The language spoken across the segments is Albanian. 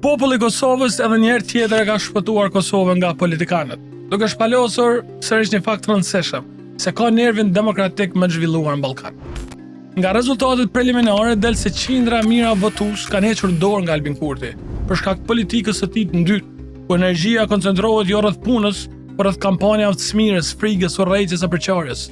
Populli i Kosovës edhe një herë tjetër e ka shpëtuar Kosovën nga politikanët, duke shpalosur sërish një fakt të rëndësishëm, se ka nervin demokratik më të zhvilluar në Ballkan. Nga rezultatet preliminare del se qindra mijëra votues kanë hequr dorë nga Albin Kurti, për shkak të politikës së tij të ndytë, ku energjia koncentrohet jo rreth punës, por rreth kampanjave të smirës, frigës, urrejtjes e përçarjes.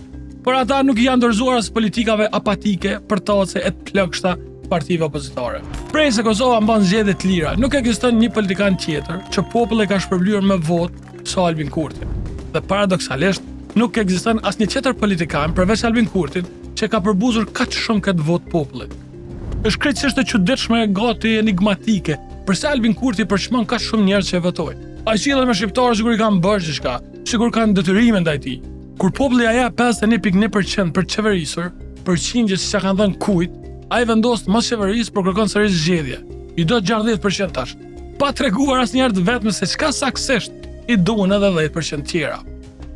Por ata nuk i janë dorëzuar as politikave apatike, përtace e të plogështa partive opozitare. Prej se Kosova mban zgjedhje të lira, nuk ekziston një politikan tjetër që populli e ka shpërblyer me votë sa Albin Kurti. Dhe paradoksalisht, nuk ekziston asnjë tjetër politikan përveç Albin Kurtit që e ka përbuzur kaq shumë këtë votë popullit. Është krejtësisht e çuditshme, gati enigmatike, përse Albin Kurti përçmon kaq shumë njerëz që e votojnë. Ai sillet me shqiptarë sikur i kanë borxh diçka, sikur kanë detyrime ndaj tij. Kur populli ia jep 51.1% për të qeverisur, përqindje që s'ia kanë dhënë kujt, ai vendos të mos qeverisë, por kërkon sërish zgjedhje. I do 60% tash. Pa treguar asnjëherë të vetme se çka saksisht i duhen edhe 10% tjera.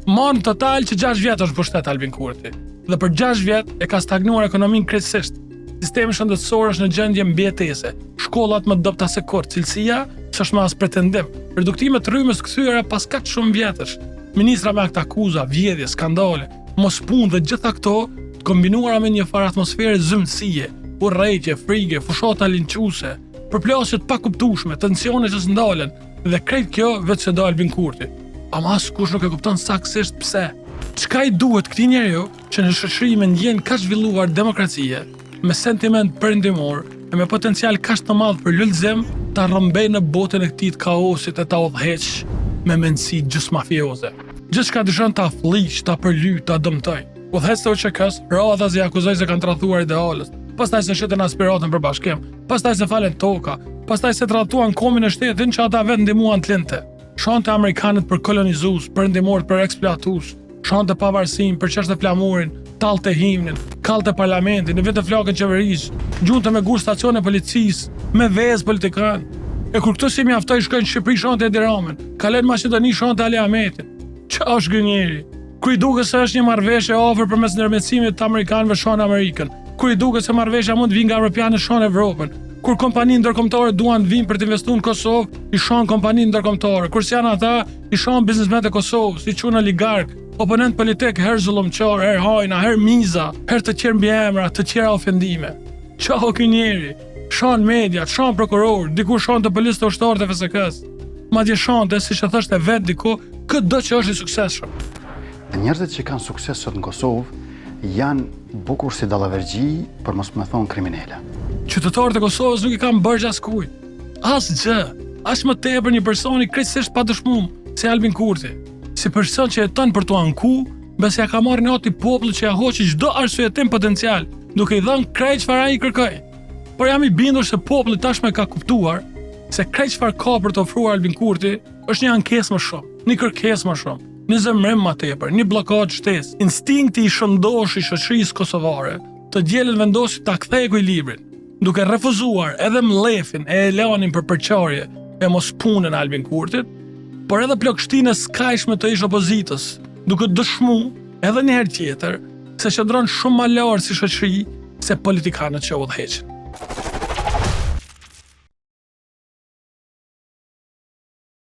Ma në total që 6 vjet është pushtet Albin Kurti. Dhe për 6 vjet e ka stagnuar ekonominë krejtësisht. Sistemi shëndetësor është në gjendje mbijetese. Shkollat më të dobëta se kurrë, cilësia s'është më as pretendim. Reduktime të rrymës kthyera pas kaq shumë vjetësh. Ministra me aktakuza, vjedhje, skandale, mospunë dhe gjitha këto të kombinuara me një farë atmosfere zymtësie, urrejtje, frige, fushata linçuese, përplasje të pakuptueshme, tensione që s'ndalen dhe krejt kjo veç se do Albin Kurti. Ama askush nuk e kupton saksisht pse. Çka i duhet këtij njeriu që në shoqëri me ndjenjë kaq zhvilluar demokracie, me sentiment perëndimor e me potencial kaq të madh për lulëzim, ta rrëmbejë në botën e këtij të kaosit e ta udhëheqë me mendësi gjysmafioze. Gjithçka dëshiron ta flliqë, ta përlyjë, ta dëmtojë. Udhëheqësit e UÇK-së, radhazi i akuzoi se kanë tradhtuar idealet, pastaj se shitën aspiratën për bashkim, pastaj se falën toka, pastaj se tradhtuan kombin e shtetin që ata vetë ndihmuan të lindte. Shante amerikanët për kolonizues, perëndimorët për eksploatues, shante pavarësinë, përqeshte flamurin, tallte himnin, kallte parlamentin, i vinte flakën qeverisë, gjunte me gurë stacione e policisë, me vezë politikanë. E kur këto s'i mjaftoi shkoi në Shqipëri shante Edi Ramën, kaloi në Maqedoni shante Ali Ahmetin. Ça është ky njeri? Kur i duket se është një marrëveshje afër përmes ndërmjetësimit të amerikanëve shan Amerikën. Kur i duket se marrëveshja mund të vijë nga evropianët shan Evropën. Kur kompani ndërkombëtare duan të vinë për të investuar në Kosovë, i shan kompani ndërkombëtare. Kur s'janë ata, i shan biznesmenët e Kosovës, i quan oligark, oponent politik, herë zullumqar, herë hajna, herë miza, herë të tjerë mbiemra, të tjera ofendime. Ça o ky njeri? Shan mediat, shan prokurorë, diku shante policët e ushtarët e FSK-s. Madje shante, siç e thoshte vetë diku, këdo që është i suksesshëm. Dhe njerëzit që kanë sukses sot në Kosovë janë bukur si dallavergji, për mos me thonë kriminele. Qytetarët e Kosovës nuk i kanë borxh askujt. Asgjë. Aq më tepër një personi krejtësisht të padëshmum, si Albin Kurti. Si person që jeton për t'u anku, besa ia ka marrë inati popullit që ia hoqi çdo arsyetim potencial, duke i dhënë krejt çfarë ai kërkoi. Por jam i bindur se populli tashmë e ka kuptuar se krejt çfarë ka për të ofruar Albin Kurti është një ankesë më shumë, një kërkesë më shumë, një zemërim më tepër, një bllokadë shtesë. Instinkti i shëndoshë i shoqërisë kosovare të dielën vendosi ta kthejë ekuilibrin, duke refuzuar edhe mllefin e elanin për përçarje e mospunën e Albin Kurtit, por edhe plogështinë e skajshme të ish opozitës, duke dëshmu edhe një herë tjetër se qëndron shumë më lart si shoqëri se politikanët që udhëheqin.